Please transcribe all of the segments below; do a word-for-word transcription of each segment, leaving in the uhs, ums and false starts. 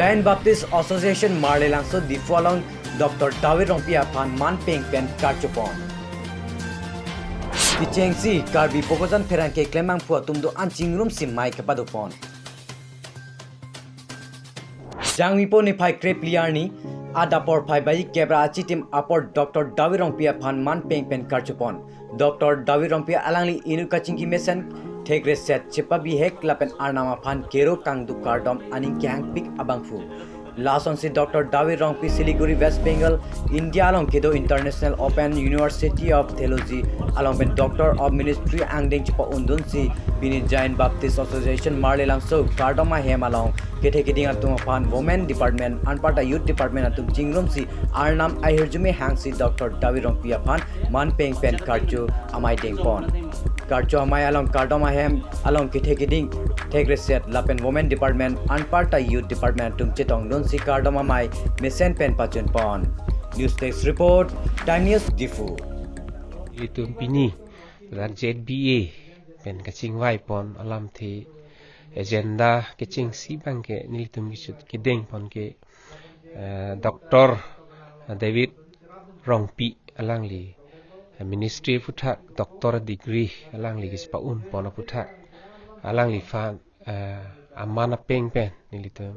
Jain Baptist Association Marlelangso Diphu along Doctor David Rongpi aphan manpeng pen karchopon. Kechengsi Karbi Bokajan pherangke klemangphu atum do-an chingrumsi mei kepadopon. Jangmipo niphai krepli arni adap porphai baji kep ra achitim apor Doctor David Rongpi aphan manpeng pen karchopon. Doctor David Rongpi alangli inut kachingki mesen thekreset chepabihek lapen Arnam aphan kero kangduk kardom aning kehangpik abangphu. Lasonsi Doctor David Rongpi Siliguri, West Bengal, India along kedo International Open University of Theology along pen Doctor of Ministry angdeng chepa-undunsi pini Jain Baptist Association Marlelangso kardom ahem along kethe keding atum aphan Women Department anparta Youth Department atum chingrumsi Arnam ahirjume hangsi Doctor David Rongpi aphan manpeng pen karcho amei dengpon. Karcho amei along kardom ahem along kethe keding thekreset lapen Women Department anparta Youth Department atum chetongdunsi kardom amei mesen pen pachunpon. News Desk Report, Time News Diphu. Ilitum pini rak Z B A pen kachingvaipon alamthe agenda kechengsi abangke nelitum kechut kedengpon ke, eh, Doctor David Rongpi alangli, eh, ministry aphuthak doctor degree alangli kechepa-unpon aphuthak alangliphan, eh, aman apeng pen nelitum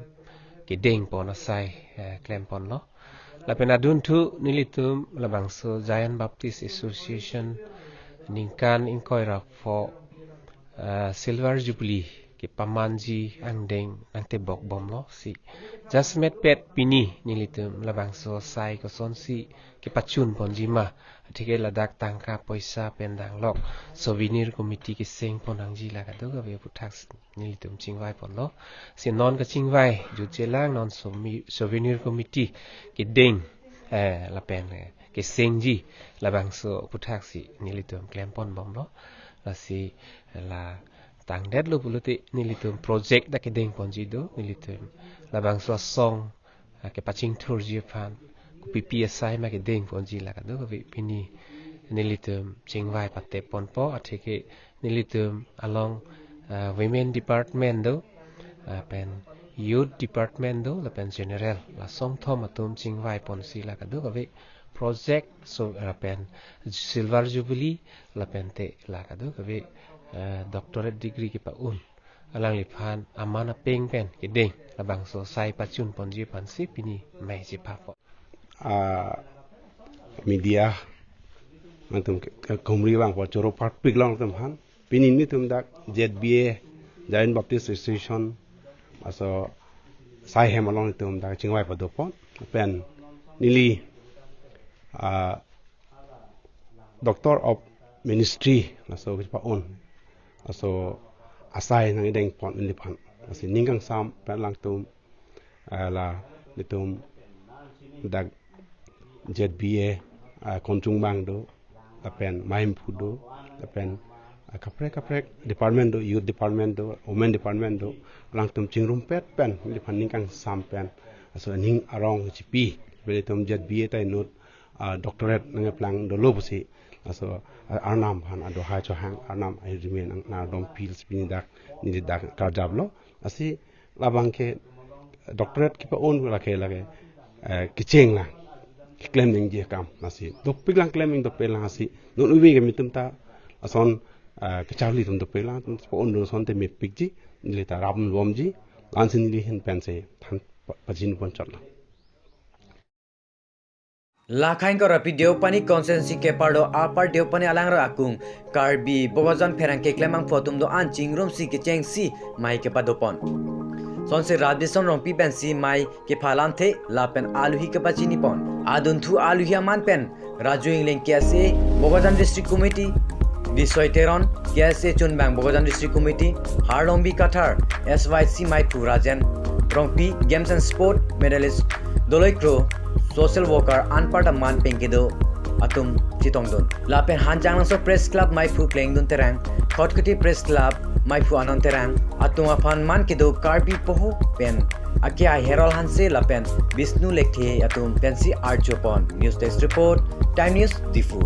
kedengpon asai, eh, klemponlo. Lapen adunthu nelitum labangso Jain Baptist Association ningkan ingkoi ra pho, eh, Silver Jubilee kepamanji angdeng nangtebokbomlo si. Jasemet pet pini nelitum labangso asai kosonsi kepachunponji ma, atheke ladak tangka poisa pen danglok souvenir committee kesengpon nangji la kadokave aphuthak nelitum chingvaiponlo. Si non kachingvai jutjelang non somi-, souvenir committee kedeng, eh, lapen, eh, kesengji labangso aphuthaksi nelitum klemponbomlo. Lasi la tangdetlo pulote nelitum project dak kedengponji do, nelitum labangso asong, ah, kepachingthurji aphan kopipi asai ma kedengponji la kadokave pini nelitum chingvai patepponpo, atheke nelitum along, ah, Women Department do, ah, pen Youth Department do, lapen General, la songthom atum chingvaiponsi la kadokave project, so, ah, pen Silver Jubilee, lapente la kadokave, eh, doctorate degree kepa-un alangliphan aman apeng pen kedeng labangso asai pachunponji aphansi pini mei chepapon. Ah, media nangtum ke, ke kumri abang po choro parpik long tum han. Pini nelitum dak Z B A, Jain Baptist Association, laso asai ahem along nelitum dak chingvai padopon. Pen neli, ah, Doctor of Ministry laso kepa-un, laso asai nangdengpon neliphan. Lasi ning kangsam pen alangtum, ah, la nelitum dak Z B A, ah, Konchung abang do, lapen Maimphu do, lapen, ah, kaprek kaprek department do, Youth Department do, Women Department do, alangtum chingrumpet pen neliphan ning kangsam pen, laso aning arong chipi, pen nelitum Z B A ta inut, ah, doctorate nangkeplang dolo pusi, laso, ah, Arnam aphan adohai chohang, Arnam ahirjume nang, nangdom pil si pini dak, neli dak karjaplo. Lasi labang ke doctorate kepa-un lake lake, eh, kecheng lang, keklem nangji akam. Lasi dopik lang klem nang dopik lang lasi non uve ke nelitum ta ason, eh, kacharli atum dopik lang atum pa-un do asonte mepikji, neli ta rapbomji, la-ansi neli ahin pensi than pa-, pajinpon chotlo. Lakhain ko rapi Deopani constituency keparlo apar Deopani alangra akung Karbi Bokajan pherangke klemangphu atum do-an chingrumsi kechengsi mei kepadopon. Sonsi Radison Rongpi pensi mei kepha lamthe lapen aluhi kepachinipon. Adunthu aluhi aman pen Raju Engleng K S A Bokajan District Committee, Bisoi Teron K S A Chunbang Bokajan District Committee, Harlongbi Kathar S Y C meiphu Rajen Rongpi Games and Sport medalist, Doloi Kro social worker anparta manpeng kedo atum chetongdun. Lapen Hanjanglangso Press Club meiphu Klengdun Terang, Khatkhati Press Club meiphu Anand Terang atum aphan man kedo Karbi poho pen ake Herol Hanse lapen Bishnu Lekthe atum pensi arjupon. News Desk Report, Time News, Diphu.